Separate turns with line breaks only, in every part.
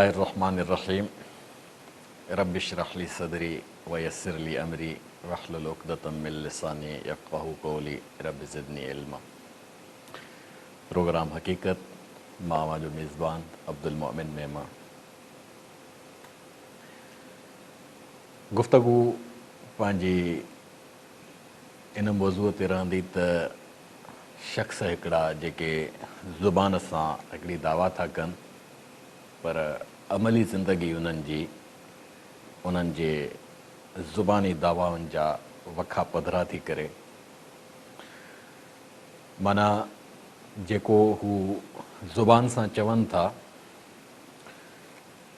الله الرحمن الرحيم رب اشرح لي صدري ويسر لي امري واحلل عقدة من لساني يفقهوا قولي رب زدني علما پروگرام حقيقت مان اوهان جو ميزبان عبدالمؤمن ميمڻ. گفتگو پنهنجي ان موضوع تي رهندي ته شخص هڪڙا جيڪي زبان سان هڪڙي دعويٰ ٿا ڪن پر عملي زندگي انهن جي انهن جي زباني دعوائن جا وکا پڌرا ٿي ڪري. معنيٰ جيڪو هو زبان سان چون ٿا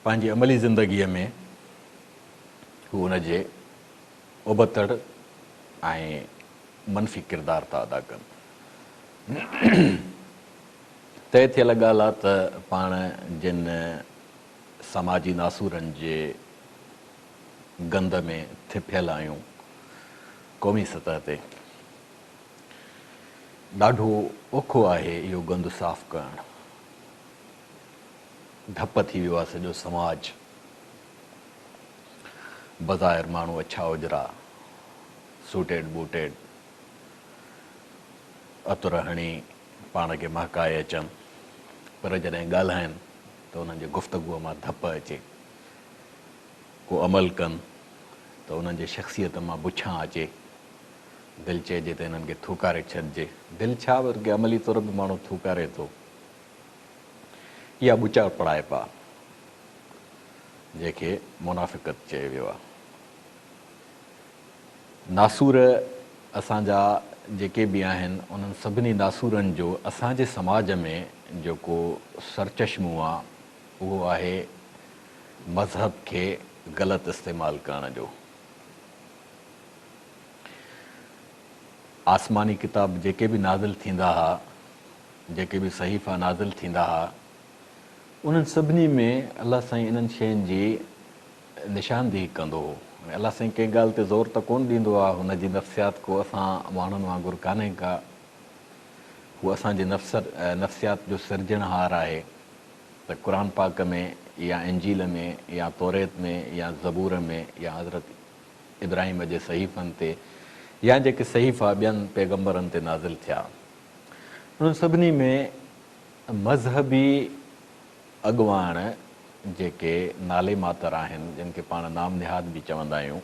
پنهنجي عملي زندگيء ۾ هو ان جي ابتڙ ۽ منفي ڪردار ٿا ادا ڪن. طئي ٿيل ڳالهه آ ته پاڻ جن سماجي ناسورن جي گند ۾ ٿڦيل آهيون قومي سطح تي ڏاڍو اوکو آهي اهو گند صاف ڪرڻ. ڌپ ٿي ويو آهي سڄو سماج. بظاهر ماڻهو اڇا اجرا، سوٽيڊ بوٽيڊ، عطر هڻي پاڻ کي مهڪائي اچن، پر جڏهن ڳالهائن ته انهن جي گفتگوء مان ڌپ اچي. ڪو عمل ڪن ته انهن جي شخصيت مان بڇان اچي. دل چئجي ته انهن کي ٿوڪاري ڇڏجي. دل ڇا بلڪه عملي طور به ماڻهو ٿوڪاري ٿو. اها ٻچا پڙائپ آ، جنهن کي منافقت چيو ويو آ. ناسور اسان جا جيڪي به آهن، انهن سڀني ناسورن جو اسان جي سماج ۾ جيڪو سرچشمو آ، اهو آهي مذهب کي غلط استعمال ڪرڻ جو. آسماني ڪتاب جيڪي به نازل ٿيندا ها، جيڪي به صحيفا نازل ٿيندا ها، انهن سڀني ۾ الله سائين انهن شين جي نشاندهي ڪندو هو ۽ الله سائين ڪنهن ڳالهه تي زور ته ڪونه ڏيندو آهي، هن جي نفسيات ڪو اسان ماڻهن وانگر ڪانهي ڪا، هو اسان جي نفس نفسيات جو سرجڻهار آهي ته قرآن پاڪ ۾ يا انجيل ۾ يا توريت ۾ يا زبور ۾ يا حضرت ابراهيم جي صحيفن تي يا جيڪي صحيفا ٻين پيغمبرن تي نازل ٿيا انهن سڀني ۾ مذهبي اڳواڻ جيڪي نالي ماتر آهن جن کي پاڻ نام نهاد به چوندا آهيون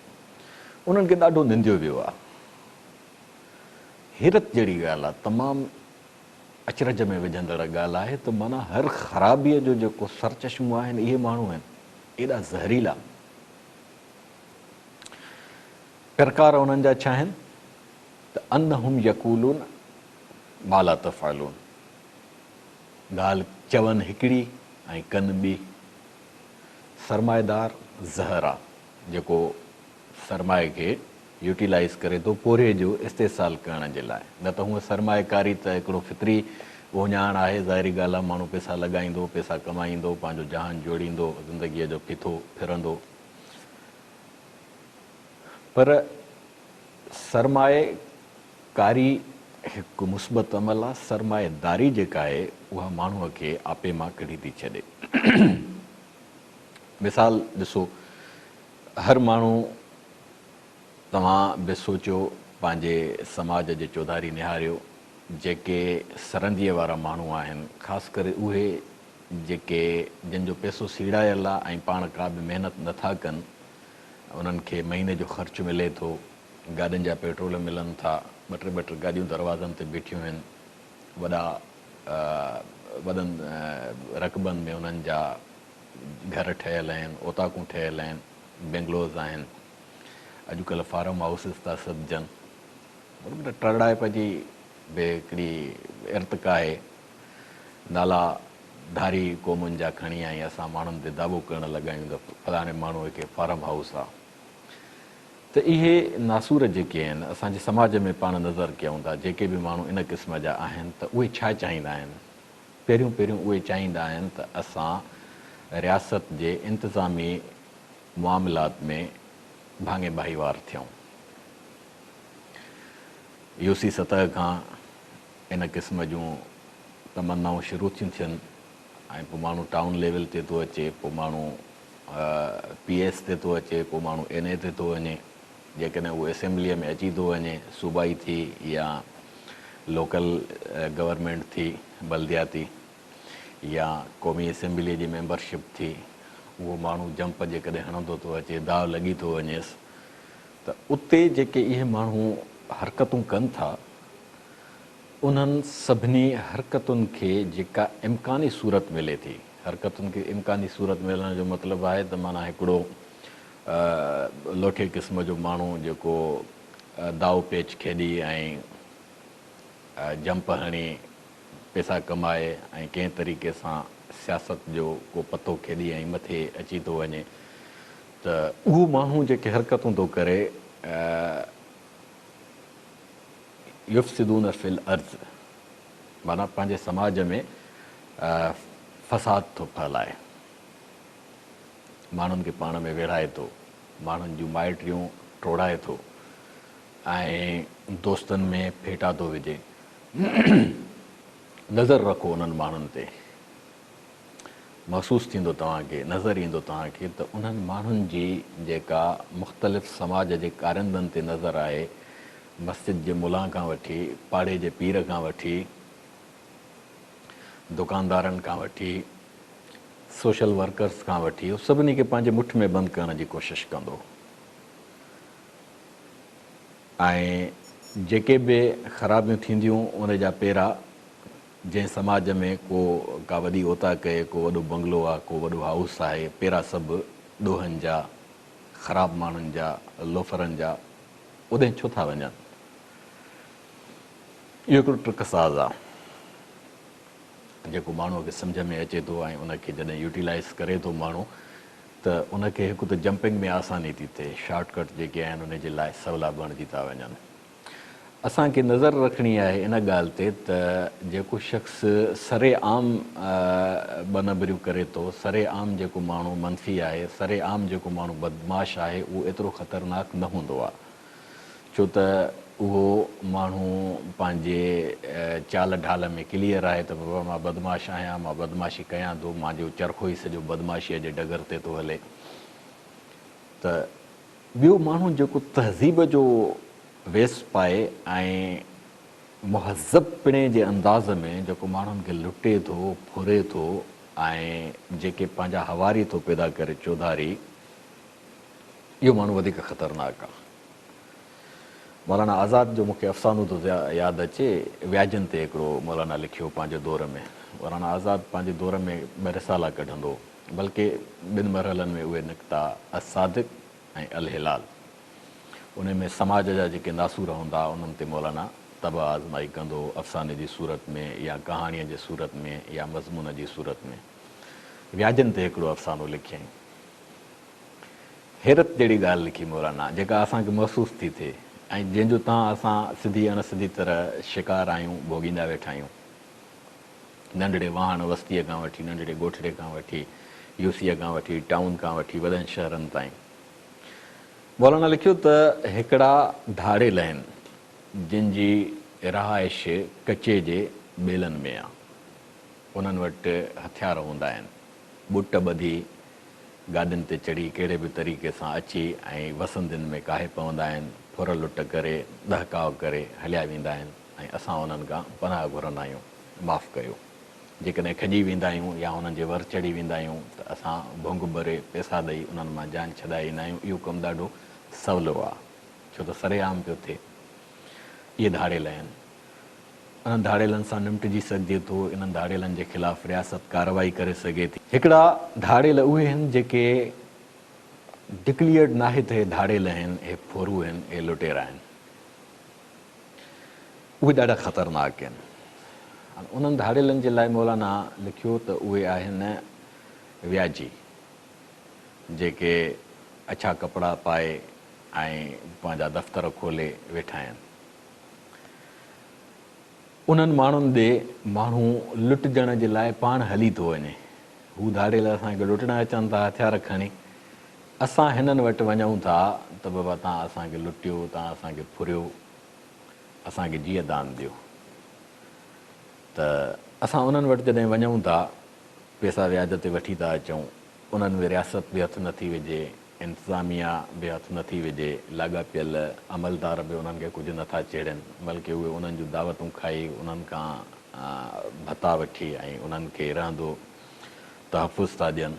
انهن کي ڏاڍو ننديو ويو آهي. حيرت جهڙي ڳالهه آهي تمام اچرج ۾ وجهندڙ ڳالهه آهي ته معنيٰ هر خرابيء جو جيڪو سرچشمو آهن اهي ماڻهو آهن ايڏا زهريلا. پرڪار انهن جا ڇا آهن ته انهم يقولون ما لا تفعلون ڳالهه چون هڪڙي ۽ ڪن ٻي. سرمائيدار زهر آ جيڪو سرمائي کي يوٽيلائيز ڪري ٿو پورهيي جو استحصال ڪرڻ جي لاء نه ته هونء سرمائيڪاري ته هڪڙو فطري اهڃاڻ آهي ظاهري ڳالهه آ ماڻهو پئسا لڳائيندو پئسا ڪمائيندو پنهنجو جهان جوڙيندو زندگيء جو ڦيٿو ڦرندو پر سرمائي ڪاري هڪ مثبت عمل آ، سرمائي داري جيڪا آهي اها ماڻهوء کي آپي مان ڪڍي ٿي ڇڏي. مثال ڏسو هر ماڻهو توهان به سوچيو پنهنجي سماج جي چوڌاري نهاريو جيڪي سرنديء وارا ماڻهو آهن خاص ڪري اهي جيڪي جن جو پئسو سيڙايل آ ۽ پاڻ ڪا به محنت نه ٿا ڪن انهن کي مهيني جو خرچ ملي ٿو، گاڏين جا پيٽرول ملن ٿا، ٻه ٽي ٻه ٽي گاڏيون دروازن تي بيٺيون آهن، وڏا وڏن رقبن ۾ انهن جا گهر ٺهيل آهن، اوطاقون ٺهيل آهن، بنگلوز آهن، اڄڪلهه فارم هائوسز ٿا سڏجن. مطلب ته ٽرڙائپ جي به هڪڙي ارتقا آهي. نالا ڌاري قومن جا کڻي ۽ اسان ماڻهن تي دعوو ڪرڻ لڳا آهيون ته فلاڻي ماڻهوء کي فارم هائوس آ. ته اهي ناسور جيڪي آهن اسان جي سماج ۾ پاڻ نظر ڪيون ٿا جيڪي به ماڻهو ان قسم جا آهن ته اهي ڇا چاهيندا آهن؟ پهريون پهريون اهي چاهيندا آهن ته اسان رياست جي انتظامي معاملات ۾ ڀاڱي ڀائيوار ٿيون. يو سي سطح کان ان قسم جون تمنائون شروع ٿيون ٿين. ۽ پوء ماڻهو ٽائون ليول تي ٿو اچي، پوء ماڻهو پي ايس تي ٿو اچي، پوء ماڻهو اين اي تي ٿو وڃي، جيڪڏهن اهو اسيمبليء ۾ اچي ٿو وڃي، صوبائي ٿي يا لوڪل گورنمينٽ ٿي، بلدياتي يا قومي اسيمبليء جي ميمبرشپ ٿي، اهو ماڻهو جمپ جيڪڏهن هڻندو ٿو اچي، داء لڳي ٿو وڃيس ته اتي جيڪي اهي ماڻهو حرڪتون ڪن ٿا، انهن سڀني حرڪتن کي جيڪا امڪاني صورت ملي ٿي، حرڪتن کي امڪاني صورت ملڻ جو مطلب آهي ته معنيٰ هڪڙو لوٺي قسم جو ماڻهو جيڪو داء پيچ کيڏي ۽ جمپ هڻي پئسا ڪمائي ۽ ڪنهن طريقي سان سياست جو ڪو پتو کيڏي ۽ مٿي اچي ٿو وڃي ته اهو ماڻهو جيڪي حرڪتون ٿو ڪري يفسدون في الارض معنيٰ پنهنجي سماج ۾ فساد ٿو ڦهلائي، ماڻهن کي پاڻ ۾ ويڙهائي ٿو، ماڻهن جون مائٽيون ٽوڙائي ٿو ۽ دوستن ۾ ڦيٽا ٿو وجهي. نظر رکو انهن ماڻهن تي. محسوس ٿيندو توهان کي، نظر ايندو توهان کي ته انهن ماڻهن جي جيڪا مختلف سماج جي ڪارندن تي نظر آهي، مسجد جي ملان کان وٺي، پاڙي جي پير کان وٺي، دڪاندارن کان وٺي، سوشل ورڪرز کان وٺي، هو سڀني کي پنهنجي مٺ ۾ بند ڪرڻ جي ڪوشش ڪندو ۽ جيڪي به خرابيون ٿينديون ان جا پيرا جنهن سماج ۾ ڪو ڪا وڏي اوطاق اهي، ڪو وڏو بنگلو آ، ڪو وڏو هائوس آهي، پيرا سڀ ڏوهن جا، خراب ماڻهن جا، لوفرن جا اوڏهين ڇو ٿا وڃن؟ اهو هڪڙو ٽرڪ ساز آ، جيڪو ماڻهوء کي سمجهه ۾ اچي ٿو ۽ ان کي جڏهن يوٽيلائيز ڪري ٿو ماڻهو ته ان کي هڪ ته جمپنگ ۾ آساني ٿي ٿئي، شارٽ ڪٽ جيڪي آهن ان جي لاء سولا بڻجي ٿا وڃن. اسان کي نظر رکڻي آهي ان ڳالهه تي ته جيڪو شخص سر عام ٻه نمبريون ڪري ٿو، سر عام جيڪو ماڻهو منفي آهي، سر عام جيڪو ماڻهو بدمعاش آهي اهو ايترو خطرناڪ نه هوندو آهي. ڇو ته اهو ماڻهو پنهنجي چال ڍال ۾ ڪليئر آهي ته بابا مان بدمعاش آهيان، مان بدمعاشي ڪيان ٿو، مانجو چرخو ئي سڄو بدمعاشيء جي ڊگر تي ٿو هلي ته ٻيو ماڻهو جيڪو تهذيب جو ويس پائي ۽ مهذب پڻي جي انداز ۾ جيڪو ماڻهن کي لٽي ٿو، ڦري ٿو ۽ جيڪي پنهنجا حواري ٿو پيدا ڪري چوڌاري، اهو ماڻهو وڌيڪ خطرناڪ آهي. مولانا آزاد جو مون کي افسانو ٿو ياد اچي، وياجن تي هڪڙو مولانا لکيو پنهنجي دور ۾. مولانا آزاد پنهنجي دور ۾ ٻه رسالا ڪڍندو هو. بلڪه ٻن مرحلن ۾ اهي نڪتا الصادق ۽ الهلال. انهي ۾ سماج جا جيڪي ناسور هوندا انهن تي مولانا طبع آزمائي ڪندو هو افساني جي صورت ۾ يا ڪهاڻيء جي صورت ۾ يا مضمون جي صورت ۾. وياجن تي هڪڙو افسانو لکيائين. حيرت جهڙي ڳالهه لکي مولانا جيڪا اسان کي محسوس ٿي ٿئي ۽ جنهن جو تان اسان سڌي اڻ سڌي طرح شڪار آهيون، ڀوڳيندا ويٺا آهيون. ننڍڙي واهڻ وستيء کان وٺي ننڍڙي ڳوٺڙي کان وٺي يو سيء کان وٺي ٽائون کان وٺي وڏن شهرن تائين. مولانا لکيو ته هڪڙا ڌاڙيل آهن جن جي رهائش ڪچي جي ٻيلن ۾ آ. انهن وٽ هٿيار هوندا آهن. ٻٽ ٻڌي گاڏين تي چڙهي ڪهڙي به طريقي سان اچي ۽ وسندين ۾ ڪاهي پوندا آهن، ڦر لٽ ڪري، دهڪاء ڪري هليا ويندا آهن. ۽ اسان انهن کان پناهه گهرندا آهيون، معاف ڪريو. جيڪڏهن کڄي ويندا آهيون يا انهن جي ور چڙهي ويندا آهيون ته اسان ڀونگ ڀري پئسا ڏئي انهن مان جان ڇڏائي ايندا آهيون. اهو ڪم ڏاڍو سولو آهي، ڇو ته سرعام پيو ٿئي. اهي ڌاڙيل آهن. انهن ڌاڙيلن سان نمٽجي سگهجي ٿو. انهن ڌاڙيلن جي خلاف رياست ڪارروائي ڪري سگهي ٿي. هڪڙا ڌاڙيل اهي آهن جيڪي ڊڪليئرڊ ناهي ته اهي ڌاڙيل آهن، اهي ڦورو آهن، اهي لٽيرا آهن. اهي ڏاڍا خطرناڪ آهن. هاڻ انهن ڌاڙيلن جي لاء مولانا لکيو ته اهي آهن وياجي، جيڪي اڇا ڪپڙا پائي ۽ پنهنجا دفتر کولي ويٺا آهن. انهن ماڻهن ڏي ماڻهو لٽجڻ جي لاء پاڻ هلي ٿو وڃي. هو ڌاڙيل اسان کي لٽڻ اچن ٿا هٿيار کڻي. اسان هنن وٽ وڃون ٿا ته بابا تان اسان کي لٽيو، تان اسان کي ڦريو، اسان کي جيء دان ڏيو. ته اسان انهن وٽ جڏهن وڃون ٿا پيسا وياج تي وٺي ٿا اچون، انهن ۾ رياست به هٿ نٿي وجهي، انتظاميا به هٿ نٿي وجهي، لاڳاپيل عملدار به انهن کي ڪجهه نٿا چيڙين، بلڪه اهي انهن جون دعوتون کائي انهن کان ڀتا وٺي ۽ انهن کي رهندو تحفظ ٿا ڏين.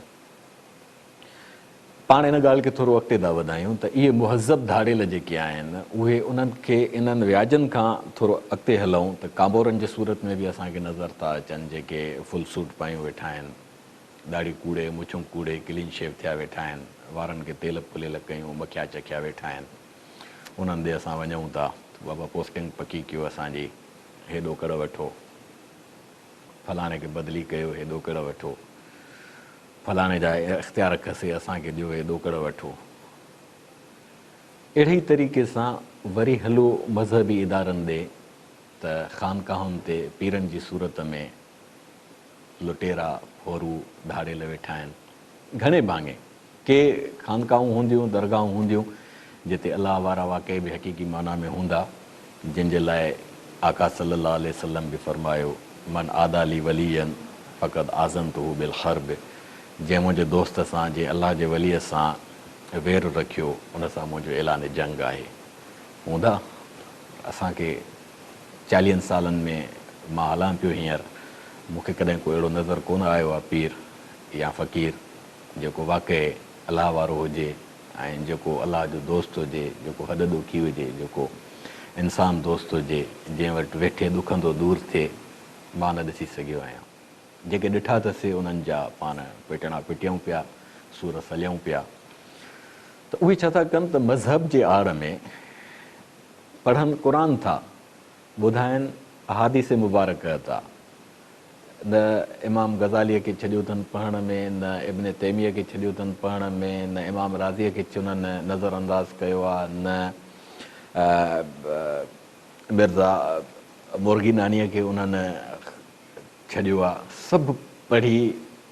پاڻ ان ڳالهه کي ٿورو اڳتي ٿا وڌايون ته اهي مهذب ڌاڙيل جيڪي آهن اهي انهن کي انهن وياجن کان ٿورو اڳتي هلون ته ڪانبورن جي صورت ۾ به اسان کي نظر ٿا اچن جيڪي فل سوٽ پايون ويٺا آهن، ڏاڙهي ڪوڙي، مڇون ڪوڙي، ڪلين شيو ٿيا ويٺا آهن، وارن کي تيل ڦليل ڪيون مکيا چکيا ويٺا آهن. انهن ڏي اسان وڃون ٿا ته بابا پوسٽنگ پڪي ڪيو اسان جي، هي ڏوڪڙ وٺو. فلاڻي کي بدلي ڪيو هي ڏوڪڙ وٺو. فلاڻي جا اختيار کسي اسان کي ڏيو هي ڏوڪڙ وٺو. اهڙي ئي طريقي سان وري هلو مذهبي ادارن ڏي ته خانقاهن تي پيرن جي صورت ۾ لٽيرا، ڦورو، ڌاڙيل ويٺا آهن. گهڻي ڀاڱي ڪي خانقاهون هونديون، درگاهون هونديون، جتي الله وارا واقعي به حقيقي معنيٰ ۾ هوندا، جن جي لاء آقا صلّي الله عليه وسلّم به فرمايو، من عاديٰ لي وليًا فقد آذنته بالحرب جنهن منهنجي دوست سان، جنهن الله جي وليء سان وير رکيو، ان سان منهنجو اعلان جنگ آهي. هوندا؟ پر اسان کي چاليهن سالن ۾ مان هلان پيو هينئر، مون کي ڪڏهن ڪو اهڙو نظر ڪونه آيو آهي پير يا فقير جيڪو واقعي الله وارو هجي ۽ جيڪو الله جو دوست هجي، جيڪو هڏ ڏوکي هجي، جيڪو انسان دوست هجي، جنهن وٽ ويٺي ڏکندو دور ٿئي، مان نه ڏسي سگهيو آهيان. جيڪي ڏٺا ته سي انهن جا پاڻ پٽڻا پٽيون پيا، سور سليون پيا. ته اهي ڇا ٿا ڪن ته مذهب جي آڙ ۾ پڙهن قرآن ٿا، ٻڌائن احاديث مبارڪه ٿا، نه امام غزاليء کي ڇڏيو اٿن پڙهڻ ۾، نه ابن تيميه کي ڇڏيو اٿن پڙهڻ ۾، نه امام رازيء کي انهن نظر انداز ڪيو آهي، نه مرزا مورغينانيء کي انهن ڇڏيو آهي. سڀ پڙهي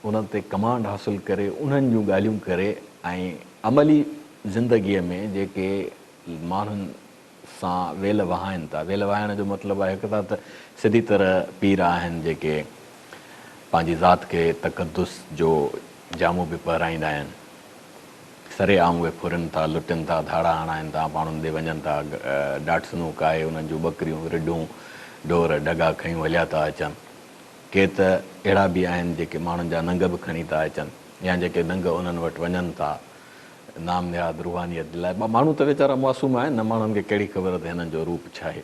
انهن تي ڪمانڊ حاصل ڪري انهن جون ڳالهيون ڪري ۽ عملي زندگيء ۾ جيڪي ماڻهن سان ويل وهائن ٿا. ويل وهائڻ جو مطلب آهي هڪ ته سڌي طرح پير آهن جيڪي پنهنجي ذات کي تقدس جو جامو به پهرائيندا آهن. سري عام اهي ڦرن ٿا، لٽن ٿا، ڌاڙا هڻائن ٿا، ماڻهن ڏي وڃن ٿا، ڊاٽسنون ڪاهي انهن جون ٻڪريون، رڍون، ڍور، ڍڳا کنيون هليا ٿا اچن. ڪي ته اهڙا به آهن جيڪي ماڻهن جا ننگ به کڻي ٿا اچن يا جيڪي ننگ انهن وٽ وڃن ٿا نام نهاد روحانيت جي لاء. ماڻهو ته ويچارا معصوم آهن نه، ماڻهن کي ڪهڙي خبر ته هنن جو روپ ڇا آهي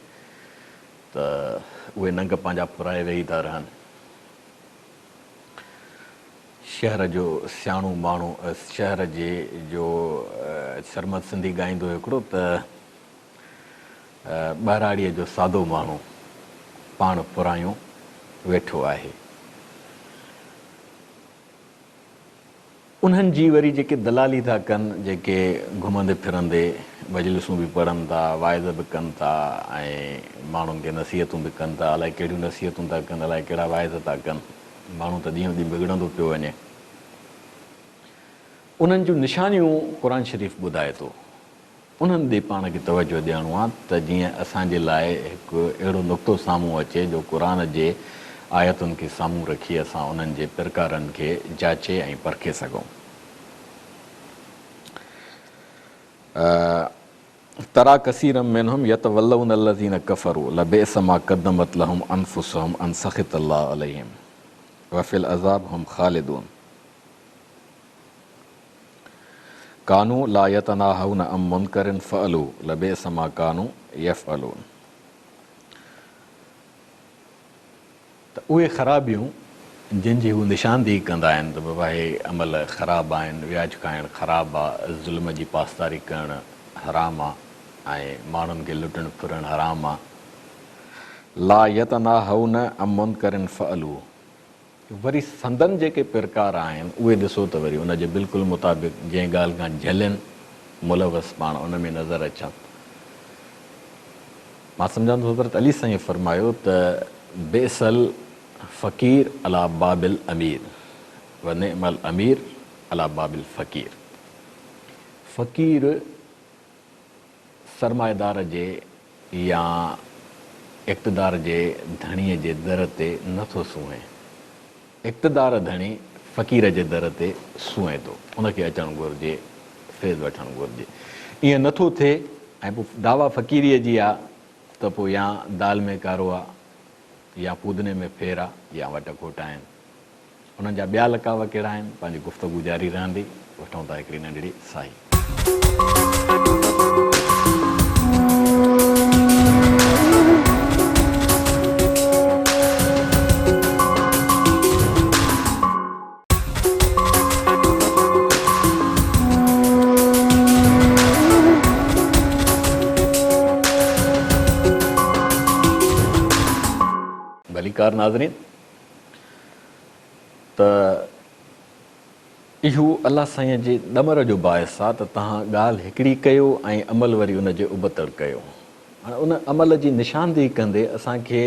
ته اهي ننگ پنهنجا ڦرائي ويهي ٿا رهن. شهر جو سياڻو ماڻهو، شهر جي جو سرمد سنڌي ڳائيندو هو هڪڙو ته ٻهراڙيء جو سادو ماڻهو پاڻ پرايون ويٺو آهي. انهن جي وري جيڪي دلالي ٿا ڪن، جيڪي گهمندي ڦرندي مجلسون به پڙهن ٿا، واعظ به ڪن ٿا ۽ ماڻهن کي نصيحتون به ڪن ٿا، الائي ڪهڙيون نصيحتون ٿا ڪن، الائي ڪهڙا واعظ ٿا ڪن، ماڻهو ته ڏينهون ڏينهن بگڙندو پيو وڃي. انهن جون نشانيون قرآن شريف ٻڌائي ٿو. انهن ڏي پاڻ کي توجهه ڏيڻو آ ته جيئن اسان جي لاء هڪ اهڙو نقطو سامهون اچي جو قرآن جي آيتن کي سامهون رکي اسان انهن جي پرڪارن کي جاچي ۽ پرکي سگهون. تريٰ ڪثيرا منهم يتولون الذين ڪفروا لبئس ما قدمت لهم انفسهم ان سخط الله عليهم وفي العذاب هم خالدون. ڪانوا لا يتناهون عن منڪر فعلوه لبئس ما ڪانوا يفعلون ته اهي خرابيون جن جي هو نشاندهي ڪندا آهن ته بابا هي عمل خراب آهن، وياج کائڻ خراب آ، ظلم جي پاسداري ڪرڻ حرام آ ۽ ماڻهن کي لٽڻ ڦرڻ حرام آ. لا يتناهون عن منڪر فعلوه وري سندن جيڪي پرڪار آهن اهي ڏسو ته وري ان جي بلڪل مطابق جنهن ڳالهه کان جهلين ملوث پاڻ ان ۾ نظر اچن. مان سمجهان ٿو حضرت علي سائين فرمايو ته بئس الفقير علي باب الامير ونعم الامير علي باب الفقير فقير سرمائيدار جي يا اقتدار جي ڌڻيء جي در تي نه ٿو سونهين. اقتدار ڌڻي فقير جي در تي سونهين ٿو، ان کي اچڻ گهرجي، فيض وٺڻ گهرجي. ائين نه ٿو ٿئي ۽ پوء دعويٰ فقيريء جي آ ته پوء يا دال ۾ ڪارو آ يا پودني ۾ ڦير آ يا وٽ کوٽ آهن. انهن جا ٻيا لقاء ڪهڙا آهن؟ پنهنجي گفتگو جاري رهندي. وٺون ٿا هڪڙي ننڍڙي ساهي. ڀليڪار ناظرين ته اهو الله سائين جي ڏمر جو باعث آ ته توهان ڳالهه هڪڙي ڪيو ۽ عمل وري ان جي ابتڙ ڪيو. هاڻي ان عمل جي نشاندهي ڪندي اسان کي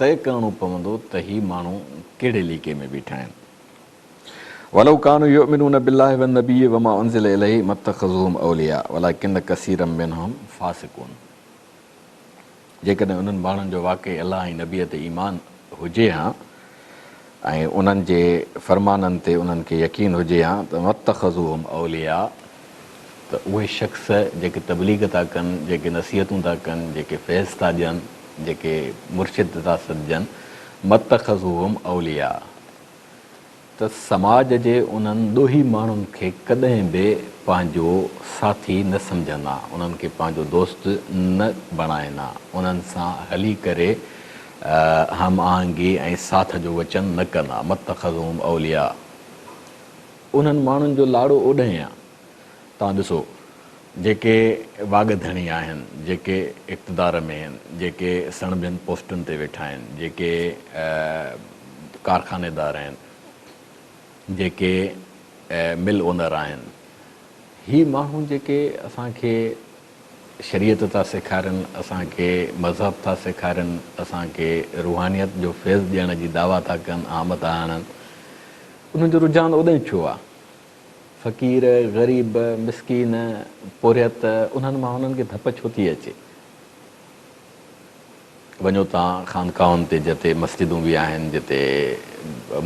طئي ڪرڻو پوندو ته هي ماڻهو ڪهڙي ليڪي ۾ بيٺا آهن. ولو ڪانوا يؤمنون بالله والنبي وما انزل اليه ما اتخذوهم اولياء ولڪن ڪثيرا منهم فاسقون. جيڪڏهن انهن ماڻهن جو واقعي الله ۽ نبيء تي ايمان هجي ها ۽ انهن جي فرمانن تي انهن کي يقين هجي ها ته ماتخذوهم اولياء ته اهي شخص جيڪي تبليغ ٿا ڪن، جيڪي نصيحتون ٿا ڪن، جيڪي فيض ٿا ڏين، جيڪي مرشد ٿا سڏجن، ماتخذوهم اولياء ته سماج جي انهن ڏوهي ماڻهن کي ڪڏهن به پنهنجو ساٿي نه سمجهن ها، انهن کي پنهنجو دوست نه بڻائين ها، انهن سان هلي ڪري هم آهنگي ۽ ساٿ جو وچن نه ڪن ها، متخذوهم اولياء انهن ماڻهن جو لاڙو اوڏهين آ. توهان ڏسو جيڪي واڳ ڌڻي آهن، جيڪي اقتدار ۾ آهن، جيڪي سڻڀين پوسٽن تي ويٺا آهن، جيڪي ڪارخانيدار آهن، جيڪي مل اونر آهن، هي ماڻهو جيڪي اسان کي شريعت ٿا سيکارين، اسان کي مذهب ٿا سيکارين، اسان کي روحانيت جو فيض ڏيڻ جي دعويٰ ٿا ڪن، عام ٿا هڻن، انهن جو رجحان اوڏانهن ڇو آهي؟ فقير، غريب، مسڪين، پورهيت انهن مان هنن کي ڌپ ڇو ٿي اچي؟ وڃو تان خانقاهن تي جتي مسجدون به آهن، جتي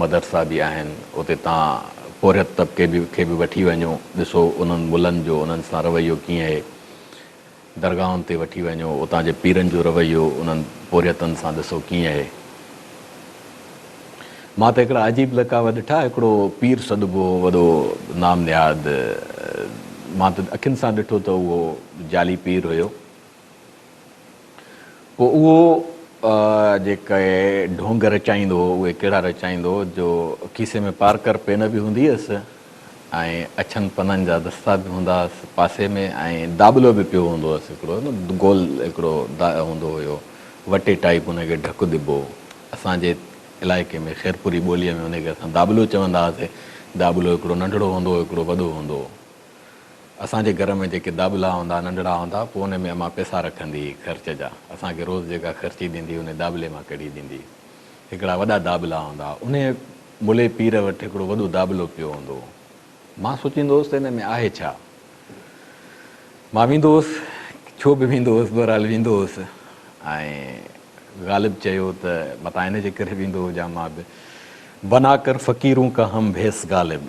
مدرسا به آهن، اتي تان پورهيت طبقي کي به وٺي وڃو، ڏسو انهن ملن جو انهن سان رويو ڪيئن اهي. درگاهن تي وٺي وڃو، اتان جي پيرن جو رويو انهن پورهيتن سان ڏسو ڪيئن اهي. مان ته هڪڙا عجيب لقاء ڏٺا، هڪڙو پير سڏبو هو، وڏو نام نهاد، مان ته اکين سان ڏٺو ته اهو جعلي پير هيو. پوء اهو جيڪي ڍونگ رچائيندو هو، اهي ڪهڙا رچائيندو هو جو کيسي ۾ پارڪر پين به هوندي هيس ۽ اڇن پنن جا دستا به هوندا هئس پاسي ۾ ۽ داٻلو به پيو هوندو هئس هڪڙو نه گول هڪڙو هوندو هيو وٽي ٽائيپ ان کي ڍڪ ڏبو هو اسان جي علائقي ۾ خيرپوري ٻوليء ۾ ان کي اسان داٻلو چوندا هئاسي داٻلو هڪڙو ننڍڙو هوندو هو هڪڙو وڏو هوندو هو اسان جي گهر ۾ جيڪي داٻلا هوندا ننڍڙا هوندا پوء ان ۾ امان پئسا رکندي هئي خرچ جا اسان کي روز جيڪا خرچي ڏيندي هئي ان داٻلي مان ڪڍي ڏيندي هئي هڪڙا وڏا داٻلا هوندا هئا انهيء ملي پير وٽ هڪڙو وڏو داٻلو پيو هوندو هو. مان سوچيندو هوس ته ان ۾ آهي ڇا؟ مان ويندو هوس، ڇو به ويندو هوس، بهرحال ويندو هوس ۽ غالب چيو ته متان ان جي ڪري ويندو هجان مان به. بنا ڪر فقيرون ڪا هم ڀيس غالب،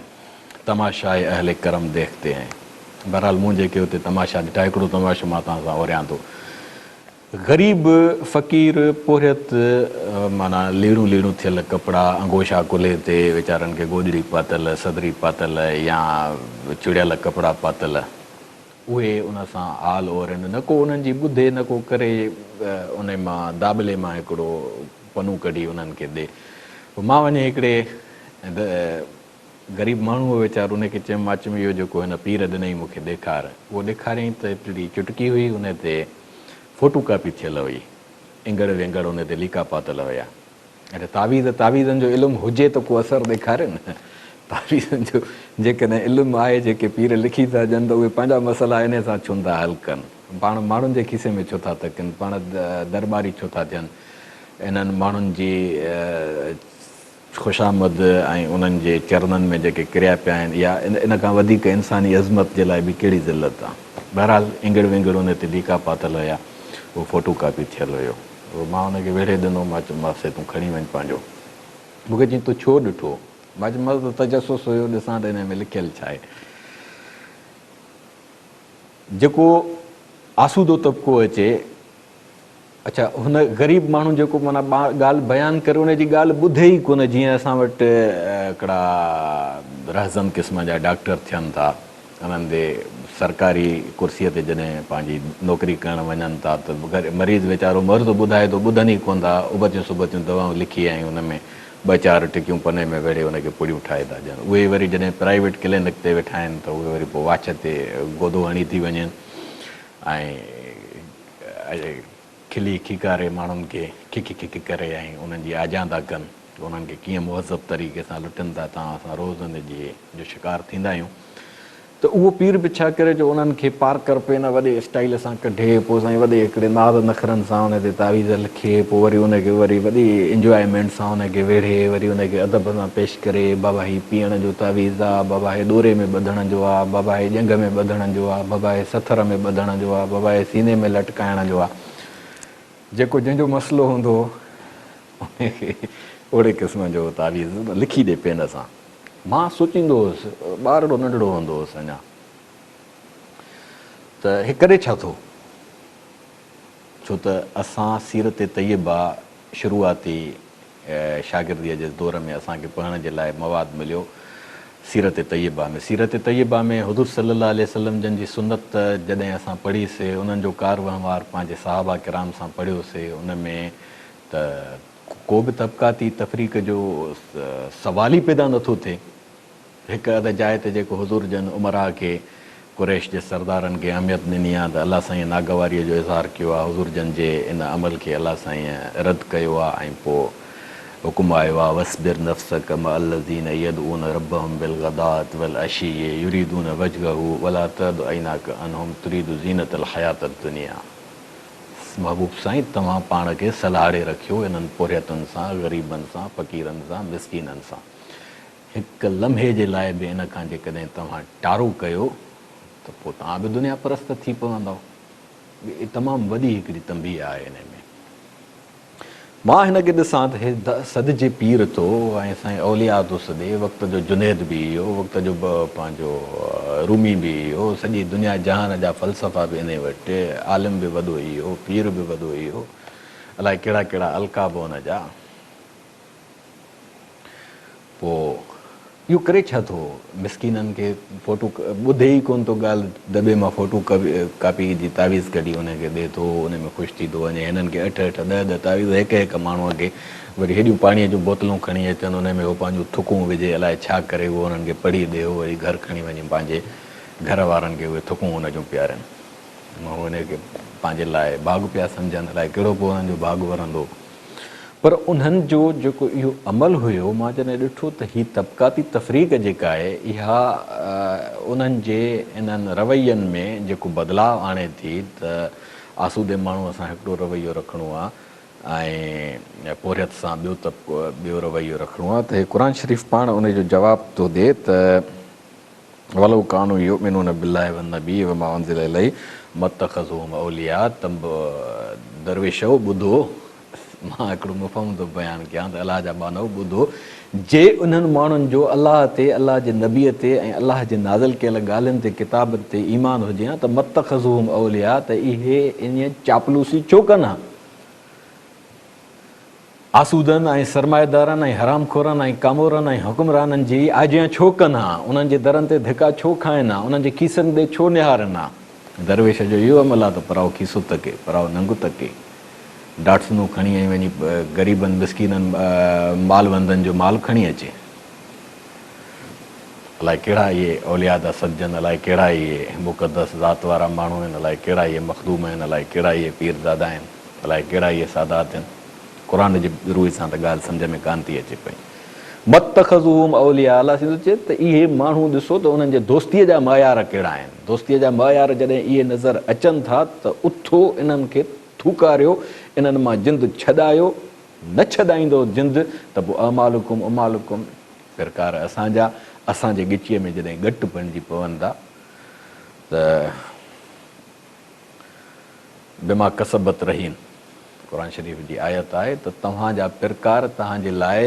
تماشائي اهل ڪرم ديکتي هين. بهرحال مون جيڪي اتي تماشا ڏٺا، هڪڙو تماشو مان توهان سان اوريان ٿو. غريب فقير پورهيت معنيٰ ليڙون ليڙون ٿيل ڪپڙا، انگوشا ڪلهي تي، ويچارن کي گودڙي پاتل، صدري پاتل يا چڙيل ڪپڙا پاتل، اهي ان سان حال اورين، نه ڪو انهن جي ٻڌي نه ڪو ڪري انهي مان داٻلي مان هڪڙو پنو ڪڍي انهن کي ڏي. پوء مان وڃي هڪڙي غريب ماڻهو هو ويچارو، ان کي چيم مان چيم اهو جيڪو هن پير ڏنئي مون کي ڏيکار. اهو ڏيکاريائين ته هڪڙي چٽڪي هئي، ان تي فوٽو ڪاپي ٿيل هئي، انگڙ وينگڙ ان تي ليڪا پاتل هيا. اڙي تعويذ، تعويذن جو علم هجي ته ڪو اثر ڏيکاري نه. تعويذن جو جيڪڏهن علم آهي، جيڪي پير لکي ٿا ڏين ته اهي پنهنجا مسئلا انهي سان ڇو نه ٿا حل ڪن؟ پاڻ ماڻهن جي کيسي ۾ ڇو ٿا تڪن؟ پاڻ درٻاري ڇو ٿا ٿين؟ انهن ماڻهن جي خوشامد ۽ انهن جي چرنن ۾ جيڪي ڪريا پيا آهن، اها ان کان وڌيڪ انساني عظمت جي لاء ٻي ڪهڙي ذلت آ. بهرحال انگڙ ونگڙ ان تي ليڪا پاتل هيا، اهو فوٽو ڪاپي ٿيل هيو. اهو مان ان کي ويڙهي ڏنو، مان چيومانس هي تون کڻي وڃ پنهنجو. مون کي چيائين تو ڇو ڏٺو؟ مان چيومانس ته تجسس هيو ڏسان ته ان ۾ لکيل ڇا آهي. جيڪو آسودو طبقو اچي، اڇا هن غريب ماڻهو جيڪو معنيٰ ڳالهه بيان ڪري ان جي ڳالهه ٻڌي ئي ڪونه جيئن اسان وٽ هڪڙا رهزن قسم جا ڊاڪٽر ٿين ٿا انهن تي سرڪاري ڪرسيء تي جڏهن پنهنجي نوڪري ڪرڻ وڃن ٿا ته مريض ويچارو مرض ٻڌائي ٿو ٻڌن ئي ڪونه ٿا ابتيون سبتيون دوائون لکي ۽ ان ۾ ٻه چار ٽڪيون پني ۾ ويڙهي ان کي پڙيون ٺاهي ٿا ڏين. اهي وري جڏهن پرائيويٽ ڪلينڪ تي ويٺا آهن ته اهي وري پوء واڇ تي گودو هڻي ٿي وڃن ۽ کلي کيڪاري ماڻهن کي کک کک ڪري ۽ انهن جي آجيان ٿا ڪن ته انهن کي ڪيئن مهذب طريقي سان لٽن ٿا. توهان اسان روز ان جي جو شڪار ٿيندا آهيون. ته اهو پير به ڇا ڪري جو انهن کي پارڪر پين وڏي اسٽائيل سان ڪڍي پوء سائين وڏي هڪڙي ناز نخرن سان ان تي تعويذ لکي پوء وري ان کي وري وڏي انجوائمينٽ سان ان کي ويڙهي وري ان کي ادب سان پيش ڪري بابا هي پيئڻ جو تعويذ آ بابا هي ڏوري ۾ ٻڌڻ جو آ بابا هي ڄنگهه ۾ ٻڌڻ جو آ بابا هي سٿر ۾ ٻڌڻ جو آ بابا هي سيني ۾ لٽڪائڻ جو آ جيڪو جنهن جو مسئلو هوندو هو ان کي اهڙي قسم جو تعويذ لکي ڏي پين سان. مان سوچيندو هوس، ٻارڙو ننڍڙو هوندو هوس اڃا، ته هي ڪري ڇا ٿو؟ ڇو ته اسان سيرت طيبه شروعاتي شاگرديء جي دور ۾ اسان کي پڙهڻ جي لاء مواد مليو سيرت طيبه ۾. سيرت طيبه ۾ حضور صلي الله عليه وسلم جن جي سنت جڏهن اسان پڙهي سي، انهن جو ڪار وهنوار پنهنجي صحابه ڪرام سان پڙهيو سي، ان ۾ ته ڪو به طبقاتي تفريق جو سوال ئي پيدا نٿو ٿئي. هڪ اڌ جاء تي جيڪو حضور جن امراء کي قريش جي سردارن کي اهميت ڏني آ ته الله سائينء ناگواريء جو اظهار ڪيو آ، حضور جن جي ان عمل کي الله سائينء رد ڪيو آ ۽ پوء حڪم آيو آ، واصبر نفسک مع الذين يدعون ربهم بالغداة والعشي يريدون وجهه ولا تعد عيناک عنهم تريد زينة الحياة الدنيا. محبوب سائين توهان پاڻ کي سلهاڙي رکيو انهن پورهيتن سان، غريبن سان، فقيرن سان، مسڪينن سان. هڪ لمحي جي لاء به ان کان جيڪڏهن توهان ٽارو ڪيو ته پوء توهان به دنيا پرست ٿي پوندؤ. تمام وڏي هڪڙي تنبيهه آهي انهي ۾. مان هن کي ڏسان ته هي سڏجي پير ٿو ۽ سائين اولياء ٿو سڏي، وقت جو جنيد به اهو، وقت جو پنهنجو رومي به اهو، سڄي دنيا جهان جا فلسفا به انهي وٽ، عالم به وڏو اهو، پير به وڏو اهو، الائي ڪهڙا ڪهڙا القاب ان جا. پوء اهو ڪري ڇا ٿو؟ مسڪينن کي فوٽو ٻڌي ئي ڪونه ٿو ڳالهه، دٻي مان فوٽو ڪاپي جي تعويذ ڪڍي انهن کي ڏئي ٿو، ان ۾ خوش ٿي ٿو وڃي. هنن کي اٺ اٺ، ڏهه ڏهه تعويذ هڪ هڪ ماڻهوء کي وري هيڏيون پاڻيء جون بوتلون کڻي اچن، انهن ۾ هو پنهنجون ٿڪون وجهي الائي ڇا ڪري اهو انهن کي پڙهي ڏئي، هو وري گهر کڻي وڃي پنهنجي گهر وارن کي اهي ٿڪون ان جون پيارين. ماڻهو انهيء کي پنهنجي لاء ڀاڳ پيا سمجهن، الائي ڪهڙو پوء انهن جو ڀاڳ ورندو. پر انهن جو جيڪو اهو عمل هيو، مان جڏهن ڏٺو ته هي طبقاتي تفريق جيڪا آهي، اها انهن جي انهن روين ۾ جيڪو بدلاء آڻي ٿي ته آسودي ماڻهوء سان هڪڙو رويو رکڻو آهي ۽ پورهيت سان ٻيو طبقو ٻيو رويو رکڻو آهي ته هي قرآن شريف پاڻ ان جو جواب ٿو ڏئي ته. ولو ڪانوا يؤمنون بالله والنبي وما انزل اليه ما اتخذوهم اولياء ته درويشؤ ٻڌو، مان هڪڙو مفهوم ٿو بيان ڪيان ته الله جا ٻانهؤ ٻڌو، جي انهن ماڻهن جو الله تي، الله جي نبيء تي ۽ الله جي نازل ڪيل ڳالهين تي، ڪتاب تي، ايمان هجي ها ته ما اتخذوهم اولياء ته اهي ائين چاپلوسي ڇو ڪن ها؟ آسودن ۽ سرمائيدارن ۽ حرامخورن ۽ ڪامورن ۽ حڪمرانن جي آجيان ڇو ڪن ها؟ انهن جي درن تي ڌڪا ڇو کائن ها؟ انهن جي کيسن ڏي ڇو نهارن ها؟ درويش جو اهو عمل آ ته پرائو کيسو تڪي، پرائو ننگ تڪي، ڊاٽسنون کڻي ۽ وڃي غريبن مسڪينن مالوندن جو مال کڻي اچي. الائي ڪهڙا اهي اولياء ٿا سڏجن، الائي ڪهڙا اهي مقدس ذات وارا ماڻهو آهن، الائي ڪهڙا اهي مخدوم آهن، الائي ڪهڙا اهي پيرزادا آهن، الائي ڪهڙا اهي سادات آهن. قرآن جي روح سان ته ڳالهه سمجهه ۾ ڪانه ٿي اچي پئي. ما اتخذوهم اولياء الله سائين ٿو چئي ته اهي ماڻهو ڏسو ته انهن جي دوستيء جا معيار ڪهڙا آهن. دوستيء جا معيار جڏهن اهي نظر اچن ٿا ته اٿو انهن کي ٿوڪاريو، انهن مان جند ڇڏايو، نه ڇڏائيندؤ جند ته پوء اعمالڪم اعمالڪم پرڪار اسان جا اسان جي ڳچيء ۾ جڏهن ڳٽ بڻجي پون ٿا ته بما ڪسبت رهين قرآن شريف جي آيت آهي ته توهان جا پرڪار توهان جي لاء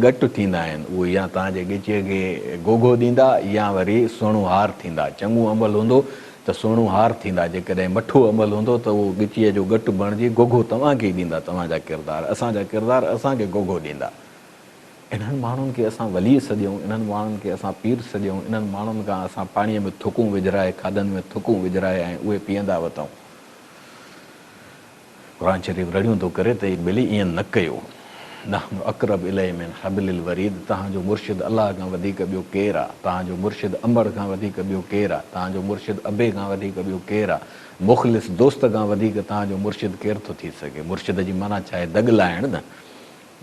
ڳٽ ٿيندا آهن، اهي يا توهان جي ڳچيء کي گوگهو ڏيندا يا وري سهڻو هار ٿيندا. چڱو عمل هوندو ته سهڻو هار ٿيندا، جيڪڏهن مٺو عمل هوندو ته اهو ڳچيء جو ڳٽ بڻجي گوگهو توهان کي ئي ڏيندا. توهان جا ڪردار، اسان جا ڪردار اسان کي گوگهو ڏيندا. انهن ماڻهن کي اسان ولي سڏيون، انهن ماڻهن کي اسان پير سڏيون، انهن ماڻهن کان اسان پاڻيء ۾ ٿڪون وجهرائي، کاڌن ۾ ٿڪون وجهرائي ۽ اهي پيئندا وتون. قرآن شريف رڙيون ٿو ڪري ته اي ٻلي ائين نه ڪيو. نحن اقرب اليه من حبل الوريد توهان جو مرشد الله کان وڌيڪ ٻيو ڪير آ؟ توهان جو مرشد امڙ کان وڌيڪ ٻيو ڪير آ؟ توهان جو مرشد ابي کان وڌيڪ ٻيو ڪير آ؟ مخلص دوست کان وڌيڪ توهان جو مرشد ڪير ٿو ٿي سگهي؟ مرشد جي معنيٰ ڇا آهي؟ دڳ لاهڻ نه.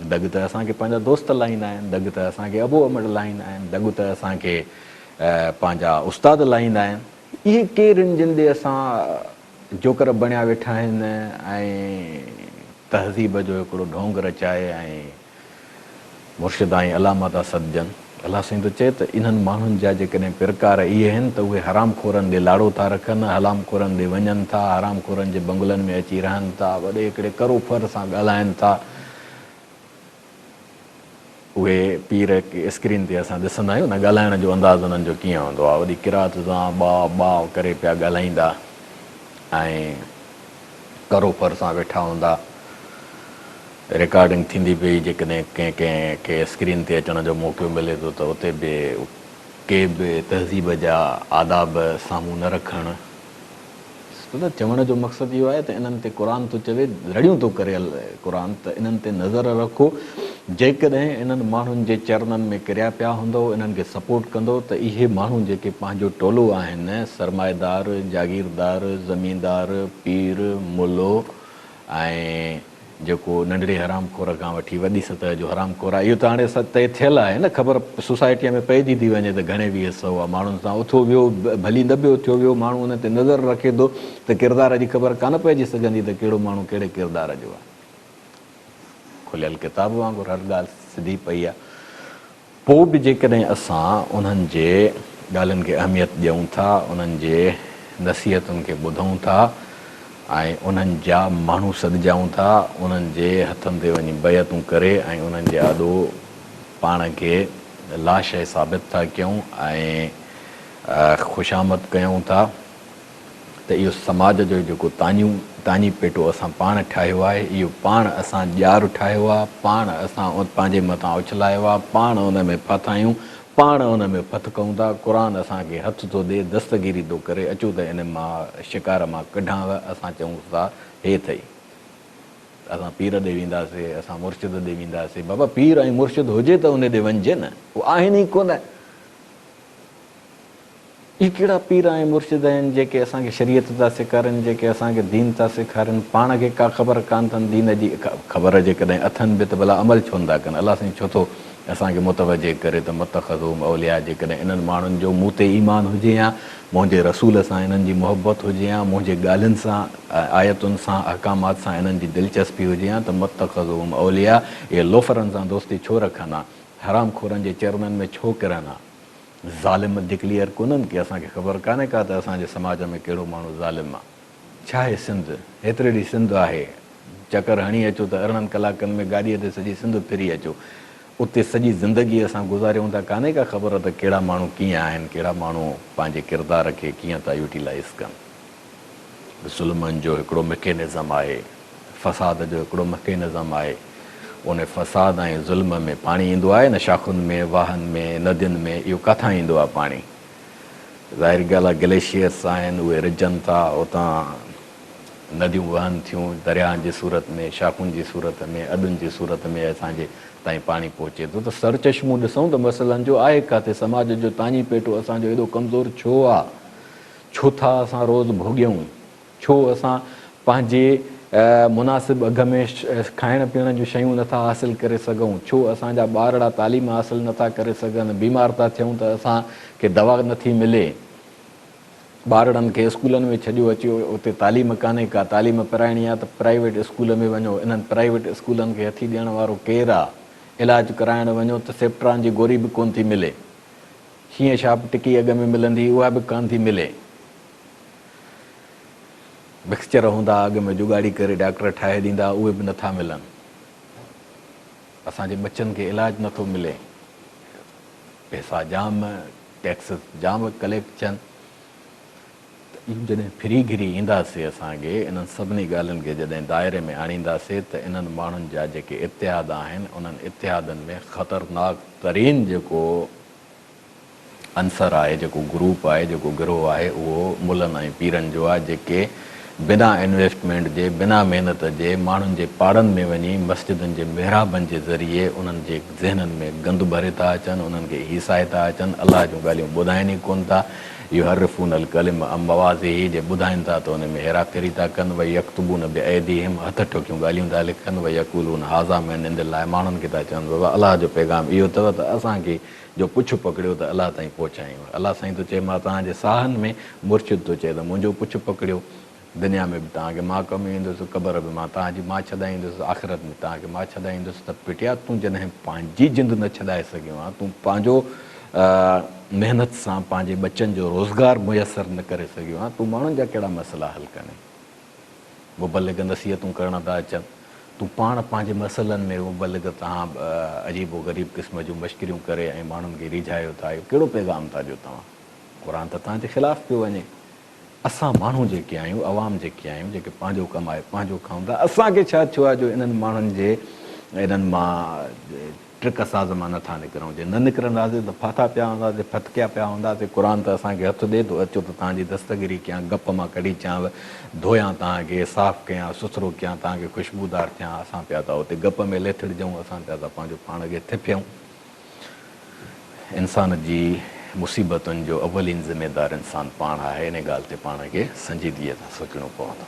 دڳ ته اسان کي پنهنجا دوست لاهيندا آهن، دڳ ته اسان کي ابو امڙ لاهيندا آهن، دڳ ته اسان کي پنهنجا استاد لاهيندا آهن. اهي ڪير آهن جن ڏي اسان جوڪر بڻيا ويٺا آهن ۽ تهذيب جو هڪڙو ڍونگ رچائي ۽ مرشد ۽ علامه ٿا سڏجن. الله سائين ٿو چئي ته انهن ماڻهن جا جيڪڏهن پرڪار اهي آهن ته اهي حرام خورن ڏي لاڙو ٿا رکن، حلام خورن ڏي وڃن ٿا، حرام خورن جي بنگلن ۾ اچي رهن ٿا، وڏي هڪڙي کرو ڦر سان ڳالهائن ٿا. اهي پير اسڪرين تي اسان ڏسندا آهيون نه ڳالهائڻ جو انداز انهن جو ڪيئن هوندو آهي وڏي قرات سان ٻا ٻا ڪري پيا ڳالهائيندا ۽ کرو ڦر سان ويٺا هوندا رڪارڊنگ ٿيندي پئي جيڪڏهن ڪنهن ڪنهن کي اسڪرين تي اچڻ جو موقعو ملي ٿو ته اتي به ڪي به تهذيب جا آداب سامهون نه رکڻ مطلب چوڻ جو مقصد اهو آهي ته انهن تي قرآن ٿو چوي، رڙيون ٿو ڪري قرآن ته انهن تي نظر رکو، جيڪڏهن انهن ماڻهن جي چرنن ۾ ڪريا پيا هوندؤ، انهن کي سپورٽ ڪندؤ ته اهي ماڻهو جيڪي پنهنجو ٽولو آهن، سرمائيدار، جاگيردار، زميندار، پير، ملو ۽ جيڪو ننڍڙي حرام خور کان وٺي وڏي سطح جو حرام خور آهي، اهو ته هاڻي طئي ٿيل آهي نه، خبر سوسائٽيء ۾ پئجي ٿي وڃي ته گهڻي 20 سئو آهي ماڻهن سان اٿيو ويو، ڀلي نه به اٿيو ويو، ماڻهو ان تي نظر رکي ٿو ته ڪردار جي خبر ڪانه پئجي سگهندي ته ڪهڙو ماڻهو ڪهڙي ڪردار جو آهي. کليل ڪتاب وانگر هر ڳالهه سڌي پئي آهي. پوء به جيڪڏهن اسان انهن جي ڳالهين کي اهميت ڏيون ٿا، انهن جي نصيحتن کي ٻڌون ٿا ۽ انهن جا ماڻهو سڏجائون ٿا، انهن جي هٿن تي وڃي بيعتون ڪري ۽ انهن جي آڏو پاڻ کي لا شيء ثابت ٿا ڪيون ۽ خوشامد ڪيون ٿا ته اهو سماج جو جيڪو تاڃيون تاڃي پيٽو اسان پاڻ ٺاهيو آهي، اهو پاڻ اسان ڄار ٺاهيو آهي، پاڻ اسان پنهنجي مٿان اڇلايو آهي، پاڻ ان ۾ ڦاٿا آهيون، پاڻ ان ۾ ڦٿڪون ٿا، قرآن اسان کي هٿ ٿو ڏئي، دستگيري ٿو ڪري، اچو ته ان مان شڪار مان ڪڍانو، اسان چئون ٿا هي ٿئي. اسان پير ڏي وينداسي، اسان مرشد ڏي وينداسي، بابا پير ۽ مرشد هجي ته ان ڏي وڃجي نه، هو آهن ئي ڪونه. اهي ڪهڙا پير ۽ مرشد آهن جيڪي اسان کي شريعت ٿا سيکارين، جيڪي اسان کي دين ٿا سيکارين، پاڻ کي ڪا خبر ڪانه اٿن دين جي، خبر جيڪڏهن اٿن به ته ڀلا عمل ڇو نٿا ڪن، الله سائين ڇو ٿو اسان کي متوجه ڪري ته متخذوهم اولياء جيڪڏهن انهن ماڻهن جو مون تي ايمان هجي ها، منهنجي رسول سان انهن جي محبت هجي ها، منهنجي ڳالهين سان، آيتن سان، احڪامات سان انهن جي دلچسپي هجي ها ته متخذوهم اولياء اهي لوفرن سان دوستي ڇو رکن ها، حرام خورن جي چرنن ۾ ڇو ڪرن ها. ظالم ڊڪليئر ڪونهن ڪي اسان کي خبر ڪانهي ڪا ته اسان جي سماج ۾ ڪهڙو ماڻهو ظالم آ. ڇا هي سنڌ هيتريڙي سنڌ آهي چڪر هڻي اچو ته 18 ڪلاڪن ۾ گاڏيء تي سڄي سنڌ ڦري اچو اتي سڄي زندگي اسان گذاريون ٿا ڪانهي ڪا خبر ته ڪهڙا ماڻهو ڪيئن آهن ڪهڙا ماڻهو پنهنجي ڪردار کي ڪيئن ٿا يوٽيلائيز ڪن. ظلمن جو هڪڙو مڪينزم آهي، فساد جو هڪڙو مڪينزم آهي. ان فساد ۽ ظلم ۾ پاڻي ايندو آهي نه شاخن ۾، واهن ۾، ندين ۾، اهو ڪاٿان ايندو آهي پاڻي؟ ظاهري ڳالهه آهي گليشيئرس آهن، اهي رجن ٿا، اتان نديون وهن ٿيون، درياهن جي صورت ۾، شاخن جي صورت ۾، اڏن جي صورت ۾ اسان جي تائين پاڻي پهچي ٿو ته سرچشمو ڏسون ته مسئلن جو آهي ڪاٿي؟ سماج جو تاڃي پيٽو اسان جو ايڏو ڪمزور ڇو آهي؟ ڇو ٿا اسان روز ڀوڳيون؟ ڇو اسان پنهنجي مناسب اگهه ۾ کائڻ پيئڻ جون شيون نٿا حاصل ڪري سگهون؟ ڇو اسان جا ٻارڙا تعليم حاصل نٿا ڪري سگهن؟ بيمار ٿا ٿيون ته اسان کي دوا نٿي ملي؟ ٻارڙن کي اسڪولن ۾ ڇڏيو اچو اتي تعليم ڪانهي ڪا، تعليم پرائڻي آ ته پرائيويٽ اسڪول ۾ وڃو، انهن پرائيويٽ اسڪولن کي هٿي ڏيڻ وارو ڪير آ؟ علاج ڪرائڻ وڃو ته سيپٽران جي گوري به ڪونه ٿي ملي. شينهن شاپ ٽڪي اڳ ۾ ملندي هئي اها به ڪانه ٿي ملي. مڪسچر هوندا اڳ ۾ جڳاڙي ڪري ڊاڪٽر ٺاهي ڏيندا اهي به نٿا ملن. اسان جي ٻچن کي علاج نٿو ملي. پئسا جام، ٽيڪسز جام ڪليڪٽ ٿين. ته اهو جڏهن ڦري گهري اينداسي اسان کي انهن سڀني ڳالهين کي جڏهن دائري ۾ آڻينداسي ته انهن ماڻهن جا جيڪي اتحاد آهن انهن اتحادن ۾ خطرناڪ ترين جيڪو عنصر آهي، جيڪو گروپ آهي، جيڪو گروهه آهي اهو ملن ۽ پيرن جو آهي جيڪي بنا انويسٽمينٽ جي، بنا محنت جي ماڻهن جي پاڙن ۾ وڃي مسجدن جي محرابن جي ذريعي انهن جي ذهنن ۾ گند ڀري ٿا اچن، انهن کي هيسائي ٿا اچن، الله جون ڳالهيون ٻڌائين ئي ڪونه ٿا، يحرفون الڪلم عن مواضعه جي ٻڌائين ٿا ته ان ۾ هيرا ڦيري ٿا ڪن، ويڪتبون بايديهم هٿ ٺوڪيون ڳالهيون ٿا لکن، ويقولون هذا من عند الله ماڻهن کي ٿا چون بابا الله جو پيغام اهو اٿو ته اسان کي جو پڇ پڪڙيو ته الله تائين پهچايون. الله سائين ٿو چئي مان توهان جي ساهن ۾ مرشد ٿو چئي ته منهنجو پڇ پڪڙيو. دنيا ۾ به توهان کي مان ڪم ايندس، قبر به مان توهان جي مان ڇڏائيندس، آخرت ۾ توهان کي مان ڇڏائيندس ته پٽيا تون جڏهن پنهنجي جند نه ڇڏائي سگهيو آن، تون پنهنجو محنت سان پنهنجي ٻچن جو روزگار ميسر نه ڪري سگهيو آن، تون ماڻهن جا ڪهڙا مسئلا حل ڪندين؟ مبلغ نصيحتون ڪرڻ ٿا اچن، تون پاڻ پنهنجي مسئلن ۾ مبلغ تان عجيب و غريب قسم جون مشڪريون ڪري ۽ ماڻهن کي ريجهايو ٿا، اهو ڪهڙو پيغام ٿا ڏيو توهان؟ قرآن ته توهان جي خلاف پيو وڃي. اسان ماڻهو جيڪي آهيون، عوام جيڪي آهيون، جيڪي پنهنجو ڪمائي پنهنجو کائون ٿا، اسان کي ڇا ٿيو آهي جو انهن ماڻهن جي انهن مان ٽرڪ ساز مان نه ٿا نڪرون، جي نه نڪرنداسين ته ڦاٿا پيا هونداسين، ڦٿڪيا پيا هونداسين، قرآن ته اسان کي هٿ ڏئي ٿو، اچو ته توهان جي دستگيري ڪيان، گپ مان ڪڍي چانو، ڌويان توهان کي، صاف ڪيان، سٿرو ڪيان، توهان کي خوشبودار ٿيان، اسان پيا ٿا اتي گپ ۾ ليٿڙجون، اسان پيا ٿا پنهنجو پاڻ کي ٿڦيون. انسان جي مصيبتن جو اولين ذميدار انسان پاڻ آهي، ان ڳالهه تي پاڻ کي سنجيدگيء سان سوچڻو پوندو.